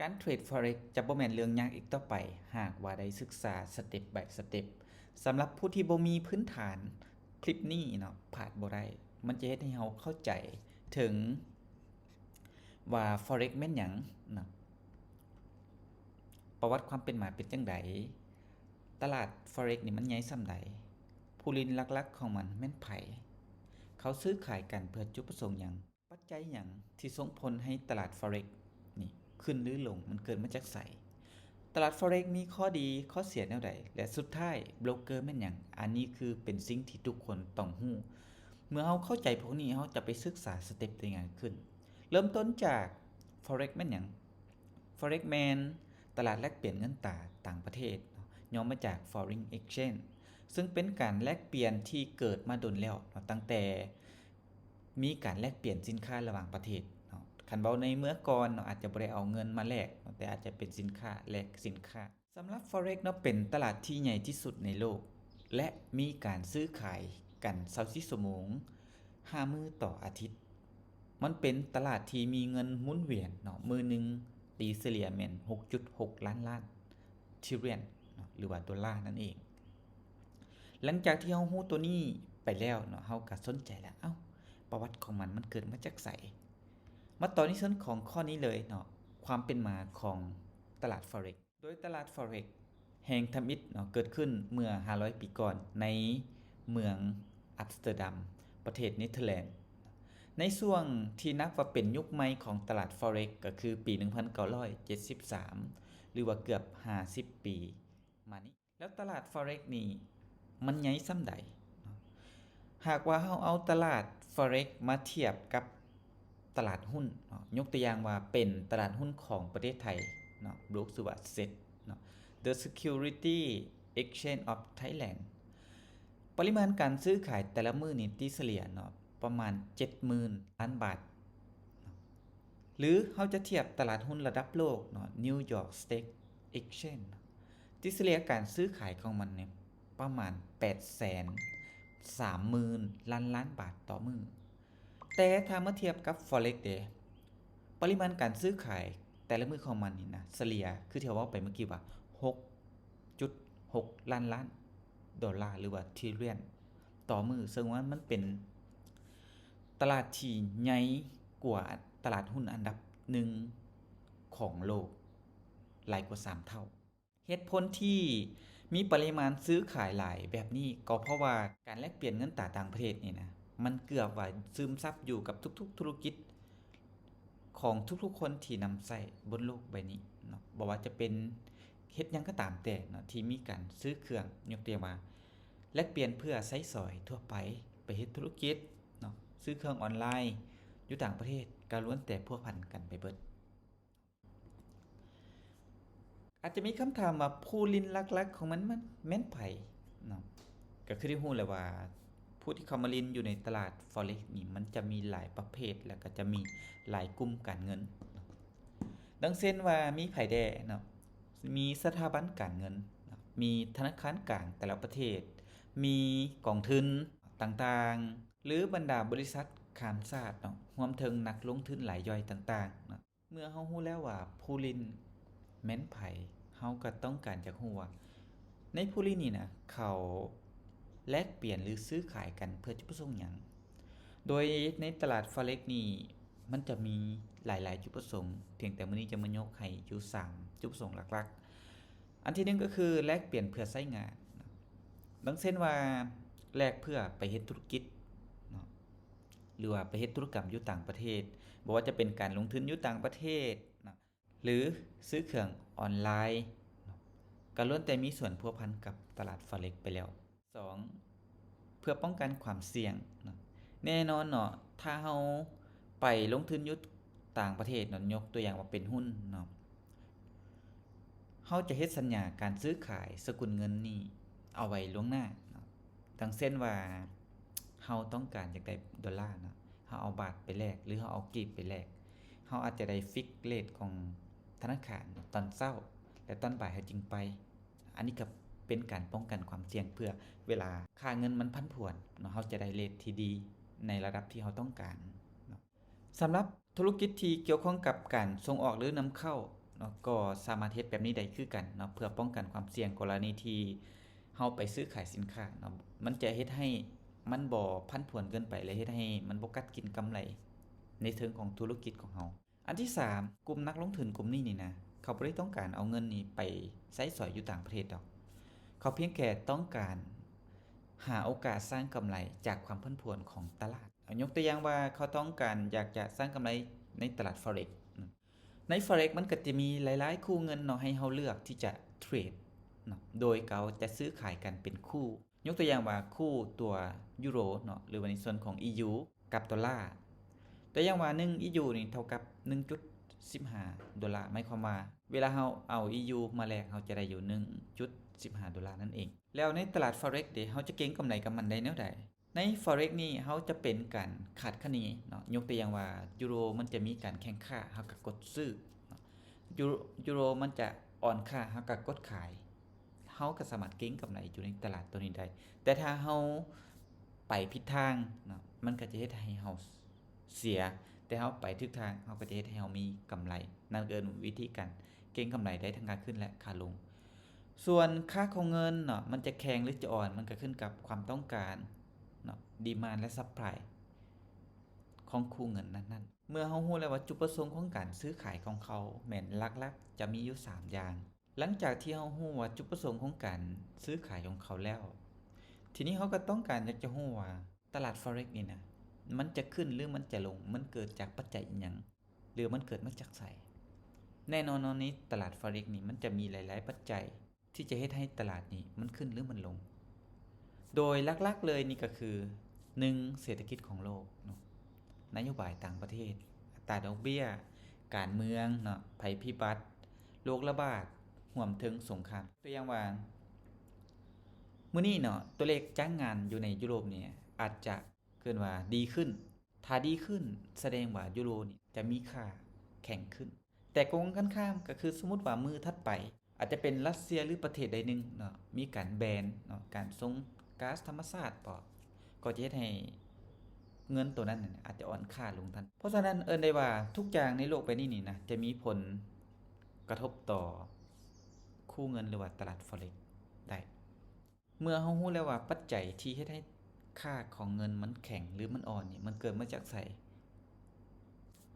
ການເທຣດ Forex ຈະບໍ່ແມ່ນເລື່ອງຍາກອີກຕໍ່ໄປ ຫາກວ່າໄດ້ສຶກສາ step by step. ສຳລັບຜູ້ທີ່ບໍ່ມີພື້ນຖານ, ຄລິບນີ້ເນາະ ພາດບໍ່ໄດ້. ມັນຈະເຮັດໃຫ້ເຮົາເຂົ້າໃຈເຖິງວ່າ Forex ແມ່ນຫຍັງເນາະ, ປະຫວັດຄວາມເປັນມາເປັນຈັ່ງໃດ, ຕະຫຼາດ Forex ນີ້ມັນໃຫຍ່ສ່ຳໃດ, ຜູ້ຫຼິ້ນຫຼັກໆຂອງມັນແມ່ນໃຜ, ເຂົາຊື້ຂາຍກັນເພື່ອຈຸດປະສົງຫຍັງ. ປັດໄຈຫຍັງທີ່ສົ່ງຜົນໃຫ້ຕະຫຼາດ Forex ນີ້ຂຶ້ນຫຼືລົງ, ມັນເກີດມາຈາກໃສ? ຕະຫຼາດ Forex ມີຂໍ້ດີ, ຂໍ້ເສຍແນວໃດ? ແລະ ສຸດທ້າຍ ໂບຣກເກີແມ່ນຫຍັງ? ອັນນີ້ຄືເປັນສິ່ງທີ່ທຸກຄົນຕ້ອງຮູ້. ເມື່ອເຮົາເຂົ້າໃຈພວກນີ້, ເຮົາຈະໄປສຶກສາ step ໄດ້ງ່າຍຂຶ້ນ. ເລີ່ມຕົ້ນຈາກ Forex ແມ່ນຫຍັງ? Forex ແມ່ນຕະຫຼາດແລກປ່ຽນເງິນຕາຕ່າງປະເທດເນາະ, ຫຍໍ້ມາຈາກ Foreign Exchange ເຊິ່ງເປັນການແລກປ່ຽນທີ່ເກີດມາດົນແລ້ວເນາະ, ຕັ້ງແຕ່ ມີການແລກປ່ຽນສິນຄ້າລະຫວ່າງປະເທດເນາະ. ຄັນເວົ້າໃນເມື່ອກ່ອນເນາະ, ອາດຈະບໍ່ໄດ້ເອົາເງິນມາແລກເນາະ, ແຕ່ອາດຈະເປັນສິນຄ້າແລກສິນຄ້າ. ສຳລັບ Forex ເນາະ, ເປັນຕະຫຼາດທີ່ໃຫຍ່ທີ່ສຸດໃນໂລກ ແລະ ມີການຊື້ຂາຍກັນຊາວສີ່ຊົ່ວໂມງ, ຫ້າມື້ຕໍ່ອາທິດ. ມັນເປັນຕະຫຼາດທີ່ມີເງິນໝູນວຽນເນາະ, ມື້ໜຶ່ງຕີສະເລ່ຍແມ່ນຫົກຈຸດຫົກລ້ານລ້ານ trillion ເນາະ ຫຼືວ່າໂດລານັ້ນເອງ. ຫຼັງຈາກທີ່ເຮົາຮູ້ຕົວນີ້ໄປແລ້ວເນາະ, ເຮົາກໍສົນໃຈແລ້ວ, ເອົ້າ ປະຫວັດຂອງມັນ ມັນເກີດມາຈາກໃສ? ມາຕໍ່ໃນສ່ວນຂອງຂໍ້ນີ້ເລີຍເນາະ, ຄວາມເປັນມາຂອງຕະຫຼາດ Forex. ໂດຍຕະຫຼາດ Forex ແຫ່ງທຳອິດເນາະ ເກີດຂຶ້ນເມື່ອຫ້າຮ້ອຍປີກ່ອນ ໃນເມືອງອັມສະເຕີດຳ ປະເທດເນເທີແລນ. ໃນຊ່ວງທີ່ນັບວ່າເປັນຍຸກໃໝ່ຂອງຕະຫຼາດ Forex ກໍຄືປີໜຶ່ງພັນເກົ້າຮ້ອຍເຈັດສິບສາມ ຫຼືວ່າເກືອບຫ້າສິບປີມານີ້. ແລ້ວຕະຫຼາດ Forex ນີ້ມັນໃຫຍ່ສ່ຳໃດເນາະ? ຫາກວ່າເຮົາເອົາຕະຫຼາດ Forex ມາທຽບກັບຕະຫຼາດຫຸ້ນເນາະ, ຍົກຕົວຢ່າງວ່າເປັນຕະຫຼາດຫຸ້ນຂອງປະເທດໄທເນາະ, ໂບຣກຊື່ວ່າ ເຊັດ ເນາະ, The Security Exchange of Thailand. ປະລິມານການຊື້ຂາຍແຕ່ລະມື້ນີ້ ຕີສະເລ່ຍເນາະ ປະມານເຈັດໝື່ນລ້ານບາດເນາະ. ຫຼືເຮົາຈະທຽບຕະຫຼາດຫຸ້ນລະດັບໂລກເນາະ, New York Stock Exchange ເນາະ, ຕິສະເລ່ຍການຊື້ຂາຍຂອງມັນນີ້ ປະມານແປດແສນສາມໝື່ນລ້ານລ້ານບາດຕໍ່ມື້. ແຕ່ຖ້າມາທຽບກັບ Forex ເດ, ປະລິມານການຊື້ຂາຍແຕ່ລະມື້ຂອງມັນນີ້ນະ ສະເລ່ຍ ຄືທີ່ເວົ້າໄປເມື່ອກີ້ວ່າ ຫົກຈຸດຫົກລ້ານລ້ານໂດລາ ຫຼືວ່າ trillion ຕໍ່ມື້, ເຊິ່ງວ່າມັນເປັນຕະຫຼາດທີ່ໃຫຍ່ກວ່າຕະຫຼາດຫຸ້ນອັນດັບໜຶ່ງຂອງໂລກຫຼາຍກວ່າສາມເທົ່າ. ເຫດຜົນທີ່ມີປະລິມານຊື້ຂາຍຫຼາຍແບບນີ້ ກໍເພາະວ່າການແລກປ່ຽນເງິນຕາຕ່າງປະເທດນີ້ນະ ມັນເກືອບວ່າຊຶມຊັບຢູ່ກັບທຸກໆທຸລະກິດຂອງທຸກໆຄົນທີ່ນຳໃຊ້ບົນໂລກໃບນີ້ເນາະ, ບໍ່ວ່າຈະເປັນເຮັດຫຍັງກໍຕາມແຕ່ເນາະ ທີ່ມີການຊື້ເຄື່ອງ, ຍົກຕົວຢ່າງວ່າ ແລກປ່ຽນເພື່ອໃຊ້ສອຍທົ່ວໄປ, ໄປເຮັດທຸລະກິດເນາະ, ຊື້ເຄື່ອງອອນລາຍຢູ່ຕ່າງປະເທດ ກໍລ້ວນແຕ່ພົວພັນກັນໄປເບິດ. ອາດຈະມີຄຳຖາມວ່າ ຜູ້ຫຼິ້ນຫຼັກໆຂອງມັນ ມັນແມ່ນໃຜເນາະ? ກໍຄືໄດ້ຮູ້ແລ້ວວ່າ ຜູ້ທີ່ເຂົ້າມາຫຼິ້ນຢູ່ໃນຕະຫຼາດ Forex ນີ້ ມັນຈະມີຫຼາຍປະເພດ ແລ້ວກໍຈະມີຫຼາຍກຸ່ມການເງິນເນາະ. ດັ່ງເຊັ່ນວ່າ ມີໃຜແດ່ເນາະ? ມີສະຖາບັນການເງິນເນາະ, ມີທະນາຄານກາງແຕ່ລະປະເທດ, ມີກອງທຶນຕ່າງໆ ຫຼື ບັນດາບໍລິສັດຂ້າມຊາດເນາະ, ຮວມເຖິງນັກລົງທຶນລາຍຍ່ອຍຕ່າງໆເນາະ. ເມື່ອເຮົາຮູ້ແລ້ວວ່າຜູ້ຫຼິ້ນແມ່ນໃຜ, ເຮົາກໍຕ້ອງການຢາກຮູ້ວ່າ ໃນຜູ້ຫຼິ້ນນີ້ນະ ເຂົາແລກປ່ຽນ ຫຼື ຊື້ຂາຍກັນເພື່ອຈຸດປະສົງຫຍັງ? ໂດຍໃນຕະຫຼາດ Forex ນີ້ ມັນຈະມີຫຼາຍໆຈຸດປະສົງ, ພຽງແຕ່ມື້ນີ້ຈະມາຍົກໃຫ້ຢູ່ສາມຈຸດປະສົງຫຼັກໆ. ອັນທີໜຶ່ງກໍຄືແລກປ່ຽນເພື່ອໃຊ້ງານເນາະ, ດັ່ງເຊັ່ນວ່າ ແລກເພື່ອໄປເຮັດທຸລະກິດເນາະ ຫຼືວ່າໄປເຮັດທຸລະກຳຢູ່ຕ່າງປະເທດ, ບໍ່ວ່າຈະເປັນການລົງທຶນຢູ່ຕ່າງປະເທດເນາະ ຫຼື ຊື້ເຄື່ອງອອນລາຍເນາະ, ກໍລ້ວນແຕ່ມີສ່ວນພົວພັນກັບຕະຫຼາດ Forex ໄປແລ້ວ. ສອງ ເພື່ອປ້ອງກັນຄວາມສ່ຽງເນາະ. ແນ່ນອນເນາະ ຖ້າເຮົາໄປລົງທຶນຢູ່ຕ່າງປະເທດເນາະ, ຍົກຕົວຢ່າງວ່າເປັນຫຸ້ນເນາະ, ເຮົາຈະເຮັດສັນຍາການຊື້ຂາຍສະກຸນເງິນນີ້ເອົາໄວ້ລ່ວງໜ້າເນາະ. ດັ່ງເຊັ່ນວ່າ ເຮົາຕ້ອງການຢາກໄດ້ໂດລາເນາະ, ເຮົາເອົາບາດໄປແລກ ຫຼື ເຮົາເອົາກີບໄປແລກ, ເຮົາອາດຈະໄດ້ຟິກເຣດຂອງທະນາຄານຕອນເຊົ້າ ແລະ ຕອນບ່າຍເຮົາຈຶ່ງໄປ. ອັນນີ້ກໍເປັນການປ້ອງກັນຄວາມສ່ຽງ ເພື່ອເວລາຄ່າເງິນມັນຜັນຜວນເນາະ, ເຮົາຈະໄດ້ເຣດທີ່ດີໃນລະດັບທີ່ເຮົາຕ້ອງການເນາະ. ສຳລັບທຸລະກິດທີ່ກ່ຽວຂ້ອງກັບການສົ່ງອອກ ຫຼື ນຳເຂົ້າ ເນາະ ກໍສາມາດເຮັດແບບນີ້ໄດ້ຄືກັນເນາະ ເພື່ອປ້ອງກັນຄວາມສ່ຽງກໍລະນີທີ່ເຮົາໄປຊື້ຂາຍສິນຄ້າເນາະ ມັນຈະເຮັດໃຫ້ມັນບໍ່ຜັນຜວນເກີນໄປ ແລະ ເຮັດໃຫ້ມັນບໍ່ກັດກິນກຳໄລໃນເທິງຂອງທຸລະກິດຂອງເຮົາ. ອັນທີສາມ ກຸ່ມນັກລົງທຶນກຸ່ມນີ້ນີ້ນະ ເຂົາບໍ່ໄດ້ຕ້ອງການເອົາເງິນນີ້ໄປໃຊ້ສອຍຢູ່ຕ່າງປະເທດດອກ ເຂົາພຽງແຕ່ຕ້ອງການຫາໂອກາດສ້າງກຳໄລຈາກຄວາມຜັນຜວນຂອງຕະຫຼາດ. ຍົກຕົວຢ່າງວ່າ ເຂົາຕ້ອງການຢາກຈະສ້າງກຳໄລໃນຕະຫຼາດ Forex ໃນ Forex ມັນກໍຈະມີຫຼາຍໆຄູ່ເງິນເນາະ ໃຫ້ເຮົາເລືອກທີ່ຈະເທຣດເນາະ ໂດຍເຂົາຈະຊື້ຂາຍກັນເປັນຄູ່. ຍົກຕົວຢ່າງວ່າຄູ່ຕົວຢູໂຣເນາະ ຫຼືວ່າໃນສ່ວນຂອງ EU ກັບໂດລາ. ຕົວຢ່າງວ່າ ໜຶ່ງ EU ນີ້ເທົ່າກັບ ໜຶ່ງຈຸດສິບຫ້າໂດລາ ໝາຍຄວາມວ່າ ເວລາເຮົາເອົາ EU ມາແລກ ເຮົາຈະໄດ້ຢູ່ ໜຶ່ງຈຸດສິບຫ້າໂດລານັ້ນເອງ. ແລ້ວໃນຕະຫຼາດ Forex ເດ ເຮົາຈະເກັງກຳໄລກັບມັນໄດ້ແນວໃດ? ໃນ Forex ນີ້ເຮົາຈະເປັນການຄາດຄະເນເນາະ ຍົກຕົວຢ່າງວ່າ ຢູໂຣມັນຈະມີການແຂ່ງຄ່າ ເຮົາກໍກົດຊື້ເນາະ ຢູໂຣ ຢູໂຣມັນຈະອ່ອນຄ່າ ເຮົາກໍກົດຂາຍ ເຮົາກໍສາມາດເກັງກຳໄລຢູ່ໃນຕະຫຼາດໂຕນີ້ໄດ້. ແຕ່ຖ້າເຮົາໄປຜິດທາງເນາະ ມັນກໍຈະເຮັດໃຫ້ເຮົາເສຍ ແຕ່ເຮົາໄປຖືກທາງ ເຮົາກໍຈະເຮັດໃຫ້ເຮົາມີກຳໄລ. ນັ້ນເອີ້ນວິທີການເກັງກຳໄລໄດ້ທັງຂາຂຶ້ນ ແລະ ຂາລົງ. ສ່ວນຄ່າຂອງເງິນເນາະ ມັນຈະແຂງ ຫຼື ຈະອ່ອນ ມັນກໍຂຶ້ນກັບຄວາມຕ້ອງການເນາະ demand ແລະ supply ຂອງຄູ່ເງິນນັ້ນໆ. ເມື່ອເຮົາຮູ້ແລ້ວວ່າຈຸດປະສົງຂອງການຊື້ຂາຍຂອງເຂົາແມ່ນຫຼັກໆຈະມີຢູ່ສາມຢ່າງ. ຫຼັງຈາກທີ່ເຮົາຮູ້ວ່າຈຸດປະສົງຂອງການຊື້ຂາຍຂອງເຂົາແລ້ວ, ທີນີ້ເຮົາກໍຕ້ອງການຢາກຈະຮູ້ວ່າຕະຫຼາດ Forex ນີ້ນະ ມັນຈະຂຶ້ນ ຫຼື ມັນຈະລົງ ມັນເກີດຈາກປັດໄຈອີ່ຫຍັງ ຫຼື ມັນເກີດມາຈາກໃສ? ແນ່ນອນເນາະ ໃນຕະຫຼາດ Forex ນີ້ ມັນຈະມີຫຼາຍໆປັດໄຈທີ່ຈະເຮັດໃຫ້ຕະຫຼາດນີ້ມັນຂຶ້ນ ຫຼື ມັນລົງ. ໂດຍຫຼັກໆເລີຍນີ້ກໍຄື ໜຶ່ງ ເສດຖະກິດຂອງໂລກເນາະ, ນະໂຍບາຍຕ່າງປະເທດ, ອັດຕາດອກເບ້ຍ, ການເມືອງເນາະ, ໄພພິບັດ, ໂລກລະບາດ, ຮວມເຖິງສົງຄາມ. ຕົວຢ່າງວ່າ ມື້ນີ້ເນາະ ຕົວເລກຈ້າງງານຢູ່ໃນຢູໂຣບນີ້ອາດຈະ ເອີ້ນວ່າດີຂຶ້ນ. ຖ້າດີຂຶ້ນ ສະແດງວ່າຢູໂຣນີ້ຈະມີຄ່າແຂງຂຶ້ນ. ແຕ່ກົງກັນຂ້າມກໍຄື ສົມມຸດວ່າມື້ຖັດໄປ ອາດຈະເປັນຣັດເຊຍ ຫຼື ປະເທດໃດໜຶ່ງເນາະ ມີການແບນເນາະ ການສົ່ງກາສທຳມະຊາດບໍ ກໍຈະເຮັດໃຫ້ເງິນໂຕນັ້ນອາດຈະອ່ອນຄ່າລົງທັນ. ເພາະສະນັ້ນເອີ້ນໄດ້ວ່າທຸກຢ່າງໃນໂລກໃບນີ້ນີ້ນະ ຈະມີຜົນກະທົບຕໍ່ຄູ່ເງິນ ຫຼືວ່າຕະຫຼາດ Forex ໄດ້. ເມື່ອເຮົາຮູ້ແລ້ວວ່າປັດໄຈທີ່ເຮັດໃຫ້ຄ່າຂອງເງິນມັນແຂງ ຫຼື ມັນອ່ອນນີ້ ມັນເກີດມາຈາກໃສ,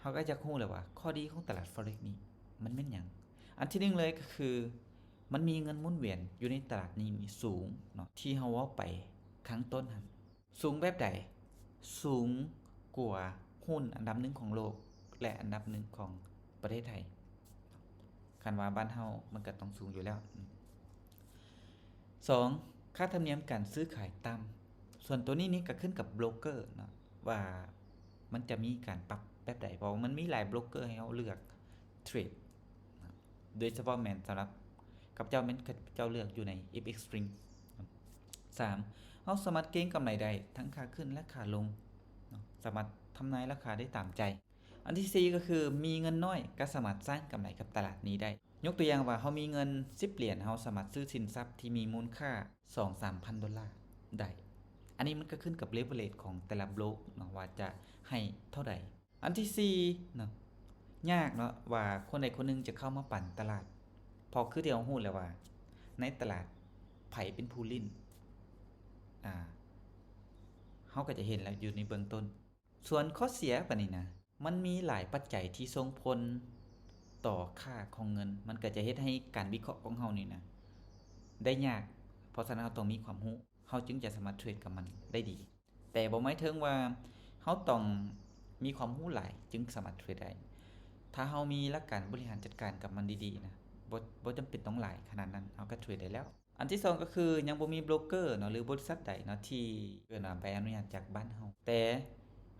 ເຮົາກໍຢາກຮູ້ແລ້ວວ່າຂໍ້ດີຂອງຕະຫຼາດ Forex ນີ້ມັນແມ່ນຫຍັງ? ອັນທີໜຶ່ງເລີຍກໍຄື ມັນມີເງິນໝູນວຽນຢູ່ໃນຕະຫຼາດນີ້ສູງເນາະ ທີ່ເຮົາເວົ້າໄປຂ້າງຕົ້ນຫັ້ນ. ສູງແບບໃດ? ສູງກວ່າຫຸ້ນອັນດັບໜຶ່ງຂອງໂລກ ແລະ ອັນດັບໜຶ່ງຂອງປະເທດໄທ. ຄັນວ່າບ້ານເຮົາມັນກໍຕ້ອງສູງຢູ່ແລ້ວ. ສອງ ຄ່າທຳນຽມການຊື້ຂາຍຕ່ຳ. ສ່ວນໂຕນີ້ນີ້ກໍຂຶ້ນກັບໂບຣກເກີເນາະ ວ່າມັນຈະມີການປັບແບບໃດ, ເພາະວ່າມັນມີຫຼາຍໂບຣກເກີໃຫ້ເຮົາເລືອກເທຣດເນາະ, ໂດຍສະເພາະແມ່ນສຳລັບຂ້າພະເຈົ້າ ແມ່ນຂ້າພະເຈົ້າເລືອກຢູ່ໃນ FXSpring. ສາມ ເຮົາສາມາດເກັງກຳໄລໄດ້ທັງຂາຂຶ້ນ ແລະ ຂາລົງເນາະ, ສາມາດທຳນາຍລາຄາໄດ້ຕາມໃຈ. ອັນທີສີ່ກໍຄື ມີເງິນນ້ອຍກໍສາມາດສ້າງກຳໄລກັບຕະຫຼາດນີ້ໄດ້. ຍົກຕົວຢ່າງວ່າ ເຮົາມີເງິນສິບຫຼຽນ ເຮົາສາມາດຊື້ສິນຊັບທີ່ມີມູນຄ່າສອງສາມພັນໂດລາໄດ້. ອັນນີ້ມັນກໍຂຶ້ນກັບ leverage ຂອງແຕ່ລະໂບຣກເນາະ ວ່າຈະໃຫ້ເທົ່າໃດ. ອັນທີສີ່ເນາະ ຍາກເນາະ ວ່າຄົນໃດຄົນໜຶ່ງຈະເຂົ້າມາປັ່ນຕະຫຼາດ, ເພາະຄືທີ່ເຮົາຮູ້ແລ້ວວ່າ ໃນຕະຫຼາດໃຜເປັນຜູ້ຫຼິ້ນ ອາ ເຮົາກໍຈະເຫັນແລ້ວຢູ່ໃນເບື້ອງຕົ້ນ. ສ່ວນຂໍ້ເສຍປານນີ້ນະ ມັນມີຫຼາຍປັດໄຈທີ່ສົ່ງຜົນຕໍ່ຄ່າຂອງເງິນ, ມັນກໍຈະເຮັດໃຫ້ການວິເຄາະຂອງເຮົານີ້ນະ ໄດ້ຍາກ. ເພາະສະນັ້ນເຮົາຕ້ອງມີຄວາມຮູ້ ເຮົາຈຶ່ງຈະສາມາດເທຣດກັບມັນໄດ້ດີ. ແຕ່ບໍ່ໝາຍເຖິງວ່າເຮົາຕ້ອງມີຄວາມຮູ້ຫຼາຍຈຶ່ງສາມາດເທຣດໄດ້. ຖ້າເຮົາມີຫຼັກການບໍລິຫານຈັດການກັບມັນດີໆນະ ບໍ່ ບໍ່ຈຳເປັນຕ້ອງຫຼາຍຂະໜາດນັ້ນ ເຮົາກໍເທຣດໄດ້ແລ້ວ. ອັນທີສອງກໍຄື ຍັງບໍ່ມີໂບຣກເກີເນາະ ຫຼື ບໍລິສັດໃດເນາະ ທີ່ເອີ້ນວ່າໃບອະນຸຍາດຈາກບ້ານເຮົາ, ແຕ່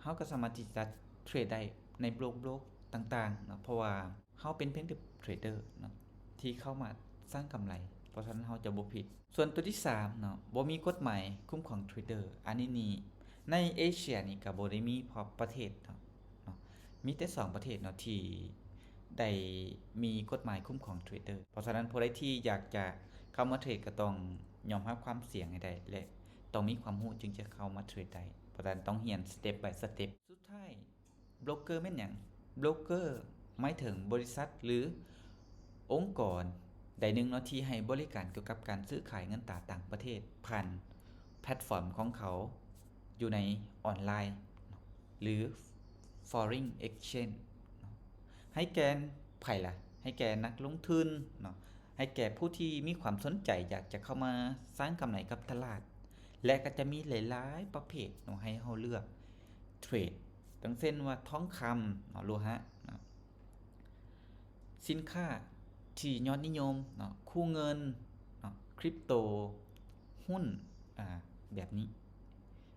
ເຮົາກໍສາມາດທີ່ຈະເທຣດໄດ້ໃນໂບຣກ ໂບຣກຕ່າງໆເນາະ ເພາະວ່າເຮົາເປັນພຽງແຕ່ເທຣດເດີເນາະ ທີ່ເຂົ້າມາສ້າງກຳໄລ, ເພາະສະນັ້ນເຮົາຈະບໍ່ຜິດ. ສ່ວນຕົວທີສາມເນາະ ບໍ່ມີກົດໝາຍຄຸ້ມຄອງເທຣດເດີ. ອັນນີ້ນີ້ ໃນເອເຊຍນີ້ກໍບໍ່ໄດ້ມີພະ ປະເທດເນາະ ເນາະ ມີແຕ່ສອງປະເທດເນາະ ທີ່ໄດ້ມີກົດໝາຍຄຸ້ມຄອງເທຣດເດີ. ເພາະສະນັ້ນ ຜູ້ໃດທີ່ຢາກຈະເຂົ້າມາເທຣດ ກໍຕ້ອງຍອມຮັບຄວາມສ່ຽງໃຫ້ໄດ້ ແລະ ຕ້ອງມີຄວາມຮູ້ຈຶ່ງຈະເຂົ້າມາເທຣດໄດ້. ເພາະສະນັ້ນ ຕ້ອງຮຽນ step by step. ສຸດທ້າຍ ໂບຣກເກີແມ່ນຫຍັງ? ໂບຣກເກີໝາຍເຖິງບໍລິສັດ ຫຼື ອົງກອນໃດໜຶ່ງເນາະ ທີ່ໃຫ້ບໍລິການກ່ຽວກັບການຊື້ຂາຍເງິນຕາຕ່າງປະເທດ ຜ່ານແພລດຟອມຂອງເຂົາຢູ່ໃນອອນລາຍເນາະ ຫຼື Foreign Exchange ເນາະ ໃຫ້ແກ່ໃຜລະ? ໃຫ້ແກ່ນັກລົງທຶນເນາະ ໃຫ້ແກ່ຜູ້ທີ່ມີຄວາມສົນໃຈຢາກຈະເຂົ້າມາສ້າງກຳໄລກັບຕະຫຼາດ ແລະ ກໍຈະມີຫຼາຍໆປະເພດເນາະ ໃຫ້ເຮົາເລືອກເທຣດ ດັ່ງເຊັ່ນວ່າທອງຄຳເນາະ ໂລຫະເນາະ ສິນຄ້າທີ່ຍອດນິຍົມເນາະ ຄູ່ເງິນເນາະ ຄຣິບໂຕ ຫຸ້ນ ອາ ແບບນີ້.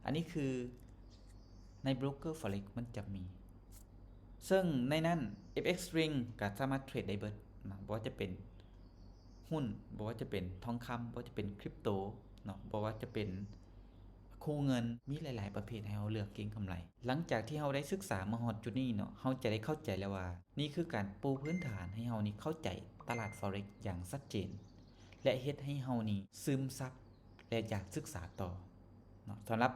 ອັນນີ້ຄືໃນໂບຣກເກີ Forex ມັນຈະມີ ເຊິ່ງໃນນັ້ນ FXRing ກໍສາມາດເທຣດໄດ້ເບິດເນາະ ບໍ່ວ່າຈະເປັນຫຸ້ນ ບໍ່ວ່າຈະເປັນທອງຄຳ ບໍ່ວ່າຈະເປັນຄຣິບໂຕເນາະ ບໍ່ວ່າຈະເປັນຄູ່ເງິນ ມີຫຼາຍໆປະເພດໃຫ້ເຮົາເລືອກເກັງກຳໄລ. ຫຼັງຈາກທີ່ເຮົາໄດ້ສຶກສາມາຮອດຈຸດນີ້ເນາະ ເຮົາຈະໄດ້ເຂົ້າໃຈແລ້ວວ່າ ນີ້ຄືການປູພື້ນຖານໃຫ້ເຮົານີ້ເຂົ້າໃຈຕະຫຼາດ Forex ຢ່າງຊັດເຈນ ແລະ ເຮັດໃຫ້ເຮົານີ້ຊຶມຊັບ ແລະ ຢາກສຶກສາຕໍ່ເນາະ. ສຳລັບ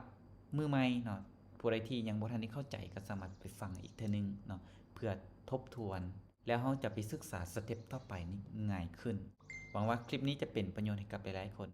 ມືໃໝ່ເນາະ ຜູ້ໃດທີ່ຍັງບໍ່ທັນໄດ້ເຂົ້າໃຈ ກໍສາມາດໄປຟັງອີກເທື່ອໜຶ່ງເນາະ ເພື່ອທົບທວນ ແລ້ວເຮົາຈະໄປສຶກສາສະເຕັບຕໍ່ໄປນີ້ງ່າຍຂຶ້ນ. ຫວັງວ່າຄລິບນີ້ຈະເປັນປະໂຫຍດໃຫ້ກັບຫຼາຍໆຄົນ.